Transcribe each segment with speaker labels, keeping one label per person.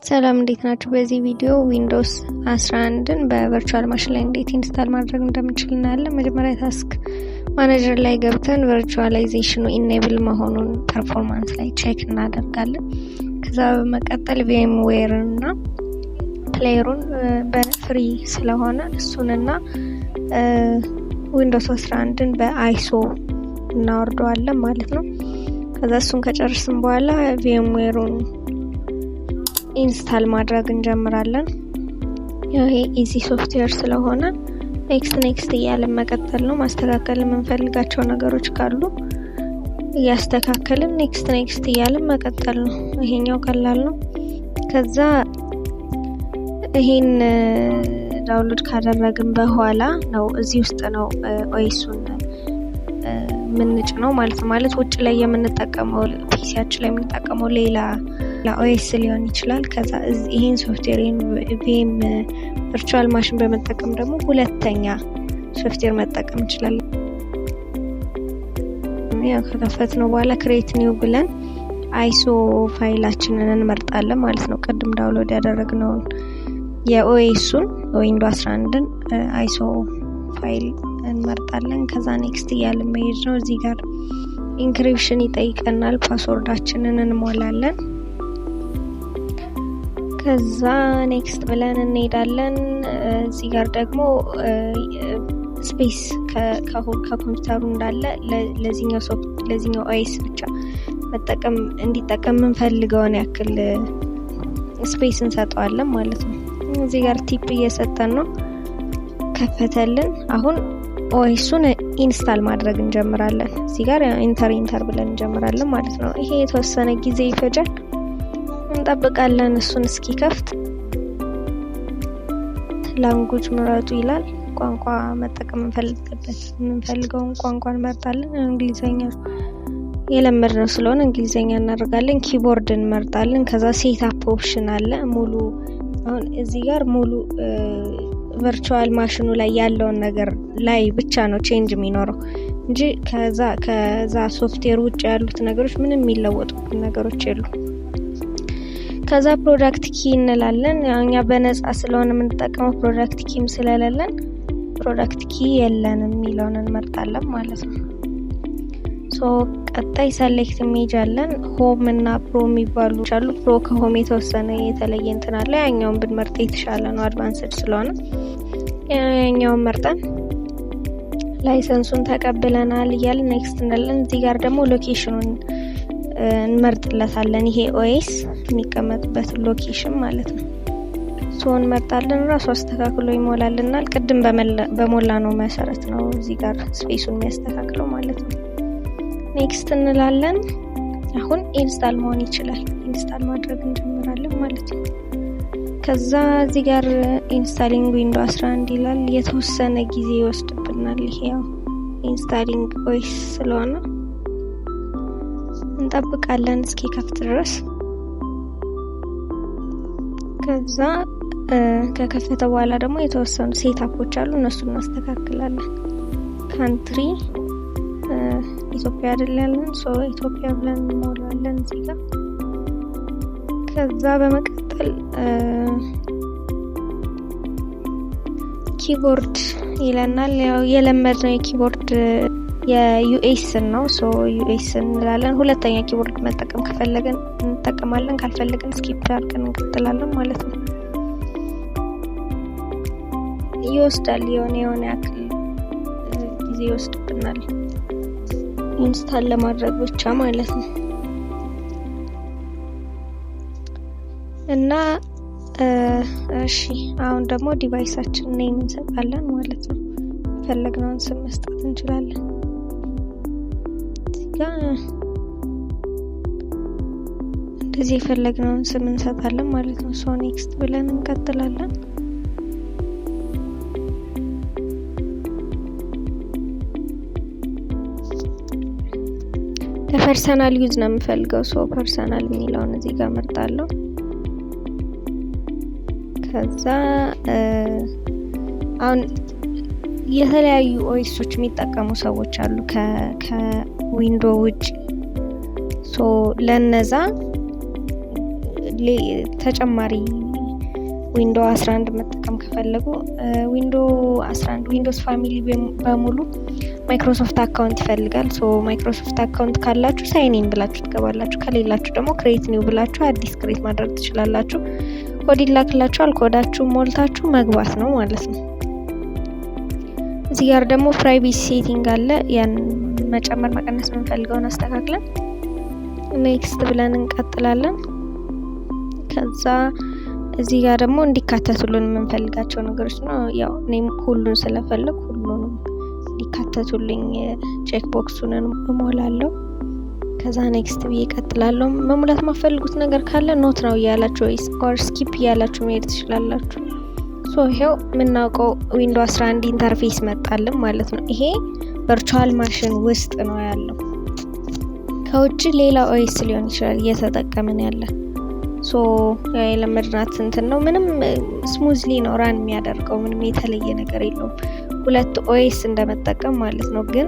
Speaker 1: ሰላም፣ እንዴት ናችሁ? በዚህ ቪዲዮ Windows 11ን በ virtual machine ላይ እንዴት install ማድረግ እንደምንችል እናያለን። መጀመሪያ task manager ላይ ገብተን virtualization ኑ enable መሆኑን performance ላይ check እናደርጋለን። ከዛ በመቀጠል VMware እና player ኡን በ free ስለሆነ እሱንና Windows 11ን በ ISO እናወርደዋለን ማለት ነው። ከዛ እሱን ከጨረስን በኋላ VMware ኡን install ማድረግ እንጀምራለን። ይሄ easy software ስለሆነ next next እያለን መቀጠል ነው። ማስተካከል የምንፈልጋቸው ነገሮች ካሉ እያስተካከልን next next እያለን መቀጠል ነው። ይሄኛው ቀላል ነው። ከዛ ይሄን download ካደረግን በኋላ ነው እዚህ ውስጥ ነው OS ኡን ምንጭነው ማለት ነው። ማለት ውጭ ላይ የምንጠቀመው PC ያችን ላይ የምንጠቀመው ሌላ OS ሊሆን ይችላል። ከዛ ይሄን software VM virtual machine በመጠቀም ደግሞ ሁለተኛ ሶፍትዌር መጠቀም እንችላለን። ያው ከከፈትነው በኋላ create new ብለን ISO file ኣችንን እንመርጣለን ማለት ነው። ቅድም download ያደረግነውን የ OS ኡን Window 11ን ISO file እንመርጣለን። ከዛ next እያልን መሄድ ነው። እዚህ ጋር encryption ይጠይቀናል። Password ኣችንን እንሞላለን። ከዛ next ብለን እንሄዳለን። እዚህ ጋር ደግሞ space ከኮምፒውተሩ እንዳለ ለዚህኛው OS ብቻ መጠቀም እንዲጠቀም የምንፈልገውን ያክል space እንሰጠዋለን ማለት ነው። እዚህ ጋር tip እየሰጠን ነው። ከፈተልን። አሁን OS ኡን install ማድረግ እንጀምራለን። እዚህ ጋር enter enter ብለን እንጀምራለን ማለት ነው። ይሄ የተወሰነ ጊዜ ይፈጃል። እንጠብቃለን እሱን እስኪከፍት። Language ምረጡ ይላል። ቋንቋ መጠቀም የምንፈልገውን ቋንቋ እንመርጣለን። እንግሊዘኛ የለመድነው ስለሆነ እንግሊዘኛ እናደርጋለን። Keyboard እንመርጣለን። ከዛ setup option አለ። ሙሉ አሁን እዚህ ጋር ሙሉ virtual machine ኑ ላይ ያለውን ነገር ላይ ብቻ ነው change የሚኖረው እንጂ ከዛ ሶፍትዌር ውጭ ያሉት ነገሮች ምንም የሚለወጡብን ነገሮች የሉ። ከዛ product key እንላለን። እኛ በነፃ ስለሆነ የምንጠቀመው product key ም ስለሌለን product key የለንም የሚለውን እንመርጣለን ማለት ነው። So ቀጣይ select image አለን። Home እና Pro የሚባሉ አሉ። Pro ከ Home የተወሰነ የተለየ እንትን አለ። ያኛውን ብንመርጥ የተሻለ ነው፣ advanced ስለሆነ ያኛውን መርጠን license ኡን ተቀብለናል እያልን next እንላለን። እዚህ ጋር ደግሞ location ኑን እንመርጥለታለን። ይሄ OS የሚቀመጥበት location ማለት ነው። So እንመርጣለን። ራሱ አስተካክሎ ይሞላልናል። ቅድም በሞላነው መሰረት ነው እዚህ ጋር space ኡን የሚያስተካክለው ማለት ነው። Next እንላለን። አሁን install መሆን ይችላል። Install ማድረግ እንጀምራለን ማለት ነው። ከዛ እዚህ ጋር installing Window 11 ይላል። የተወሰነ ጊዜ ይወስድብናል። ይሄ ያው installing OS ስለሆነ እንጠብቃለን እስኪከፍት ድረስ። ከዛ ከከፈተ በኋላ ደግሞ የተወሰኑ setup ኦች አሉ፣ እነሱን እናስተካክላለን። Country ኢትዮጵያ አይደል ያለን፣ so ኢትዮጵያ ብለን እንሞላለን እዚህ ጋር። ከዛ በመቀጠል keyboard ይለናል። ያው የለመድነው የ keyboard የ US ን ነው፣ so US እንላለን። ሁለተኛ keyboard መጠቀም ከፈለግን እንጠቀማለን፣ ካልፈለግን skip አድርገን እንቀጥላለን ማለት ነው። ይወስዳል፣ የሆነ ያክል ጊዜ ይወስድብናል install ለማድረግ ብቻ ማለት ነው። እና እሺ፣ አሁን ደግሞ device ኣችን name እንሰጣለን ማለት ነው። የፈለግነውን ስም መስጠት እንችላለን። እዚህ ጋር እንደዚህ የፈለግነውን ስም እንሰጣለን ማለት ነው። So next ብለን እንቀጥላለን። ለ personal use ነው የምፈልገው። So personal የሚለውን እዚህ ጋር መርጣለሁ። ከዛ አሁን የተለያዩ OS ኦች የሚጠቀሙ ሰዎች አሉ ከ Window ውጭ። So ለነዛ ተጨማሪ Window 11 መጠቀም ከፈለጉ፣ Window 11 Windows family በሙሉ Microsoft account ይፈልጋል። So Microsoft account ካላችሁ sign in ብላችሁ ትገባላችሁ። ከሌላችሁ ደግሞ create new ብላችሁ አዲስ create ማድረግ ትችላላችሁ። ኮድ ይላክላችኋል። ኮዳችሁ ሞልታችሁ መግባት ነው ማለት ነው። እዚህ ጋር ደግሞ privacy setting አለ። ያን መጨመር መቀነስ የምንፈልገውን አስተካክለን next ብለን እንቀጥላለን። ከዛ እዚህ ጋር ደግሞ እንዲካተቱልን የምንፈልጋቸው ነገሮች ነው። ያው እኔም ሁሉን ስለፈለግ ሁሉንም እንዲካተቱልኝ check box ኡን እሞላለሁ። ከዛ next ብዬ እቀጥላለሁ። መሙላት የማትፈልጉት ነገር ካለ not now እያላችሁ or skip እያላችሁ መሄድ ትችላላችሁ። So ይሄው የምናውቀው Window 11 interface መጣልን ማለት ነው። ይሄ virtual machine ውስጥ ነው ያለው። ከውጭ ሌላ OS ሊሆን ይችላል እየተጠቀምን ያለ። So የለመድናት እንትን ነው። ምንም smoothly ነው run የሚያደርገው። ምንም የተለየ ነገር የለውም። ሁለት OS እንደመጠቀም ማለት ነው። ግን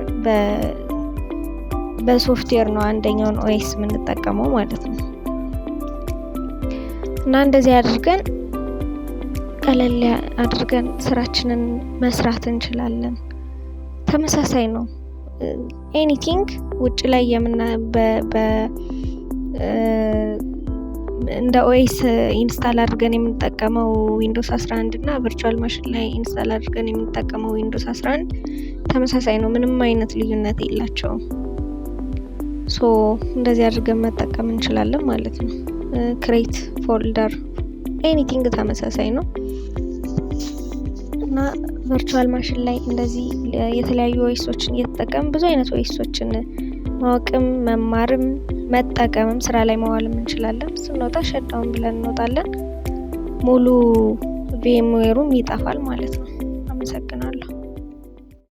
Speaker 1: በሶፍትዌር ነው አንደኛውን OS የምንጠቀመው ማለት ነው። እና እንደዚህ አድርገን ቀለል አድርገን ስራችንን መስራት እንችላለን። ተመሳሳይ ነው። Anything ውጭ ላይ የምና እንደ OS install አድርገን የምንጠቀመው Windows 11 እና virtual machine ላይ install አድርገን የምንጠቀመው Windows 11 ተመሳሳይ ነው። ምንም አይነት ልዩነት የላቸውም። So እንደዚህ አድርገን መጠቀም እንችላለን ማለት ነው። Create folder፣ anything ተመሳሳይ ነው። እና virtual machine ላይ እንደዚህ የተለያዩ OS ኦችን እየተጠቀምን ብዙ አይነት OS ኦችን ማወቅም፣ መማርም፣ መጠቀምም፣ ስራ ላይ መዋልም እንችላለን። ስንወጣ shut down ብለን እንወጣለን። ሙሉ VMware ኡም ይጠፋል ማለት ነው። አመሰግናለሁ።